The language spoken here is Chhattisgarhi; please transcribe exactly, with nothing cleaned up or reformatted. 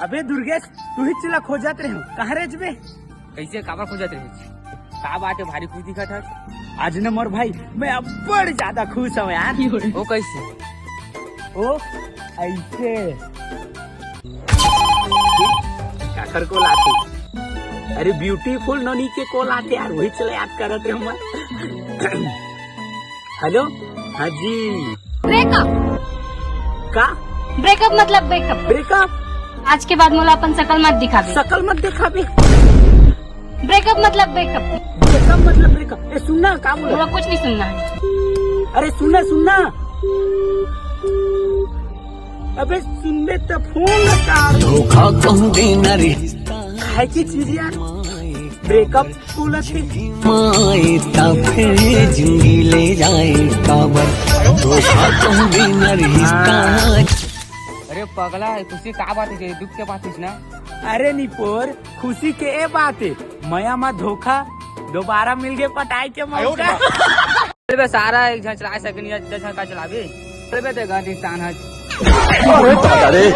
अबे दुर्गेश, तू ही चिल्ला खोजत रहे हो, कहाँ रे बे? कैसे, काबर खोजत रहे? का बात है, भारी खुश दिखत है। आज न मोर भाई, मैं अब्बड़ ज्यादा खुश हूँ यार। वो कैसे? ओ, ऐसे। काकर call आथे? अरे beautiful नोनी के call आथे यार, वही चले याद करत रहे मैं। हेलो, हाँ जी। ब्रेकअप। का? ब्रेकअप मतलब ब्रेकअप। ब्रेकअप? आज के बाद मोला अपन शकल मत दिखाबे। शकल मत दिखाबे। ब्रेकअप मतलब ब्रेकअप। ब्रेकअप मतलब ब्रेकअप। ए, सुनना, का बोला? मोला कुछ नहीं सुनना है। अरे सुनना, सुनना। अबे सुनबे त फोन काट। धोखा कहूँ देना रिश्ता। काहे की चीज यार? ब्रेकअप बोलत हे। माए ता फिर जिंदगी ले जाए काबर। धोखा कहूँ देना रिश्ता। अरे पगला, खुशी का बात है, दुख के बात है ना? अरे निपोर, खुशी के ए बात है, मया मा धोखा, दोबारा मिल गए पटाई के मौका। अरे बे सारा एक झन चला सके नहीं, दस झन का चलावे। अरे बे ते गांधी स्थान है। अरे